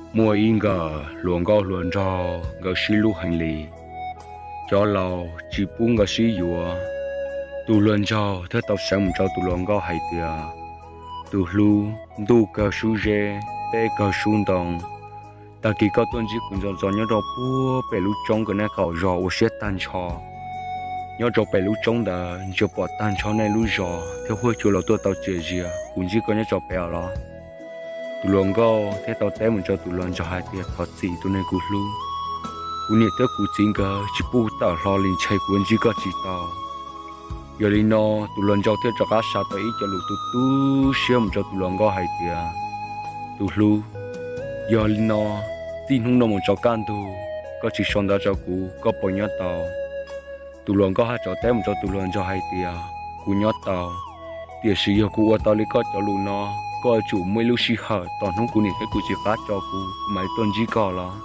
Muaj ib nkawm hluas nkauj hluas nraug nkawd sib hlub heev li. Cov laus tsis pub nkawd sib yuav. Tus hluas nraug thiaj tau seev mus rau tus hluas nkauj hais tias, tus hlub, ntuj kawg sub zeb, teb kawg sub ntoo. Tag kis koj tuaj ntsib kuv ntxov ntxov nyob rau puag pem lub roob kawm nej qaum zos ua siab tag nrho. Nyob rau pem lub roob ntawd ntsia pom tag nrho nej lub zos thiab huab cua los tuaj tau txias zias, kuv ntsib koj nyob rau pem os los. Tus hluas nkauj thiaj tau teb mus rau tus hluas nraug hais tias, thov txim tus neeg kuv hlub, kuv niam thiab kuv txiv nkawd tsis pub tawm hlo li ntshe kuv ntsib koj tsis tau. Yog li no, tus hluas nraug thiaj rov qab xa tau ib co lus tu tu siab mus rau tus hluas nkauj hais tias, tus hlub, yog li no, txij hnub no mus rau kaj ntug koj tsis sau ntawv rau kuv, koj puas nyob tau? Tus hluas nkauj haj tseem teb mus rau tus hluas nraug hais tias, kuv nyob tau, tiam sis yog kuv ua tau li koj cov lus no, koj yuav tsum muaj ib lub sij hawm tos hnub kuv niam thiab kuv txiv qab tso kuv, kuv mam li tuaj ntsib koj los.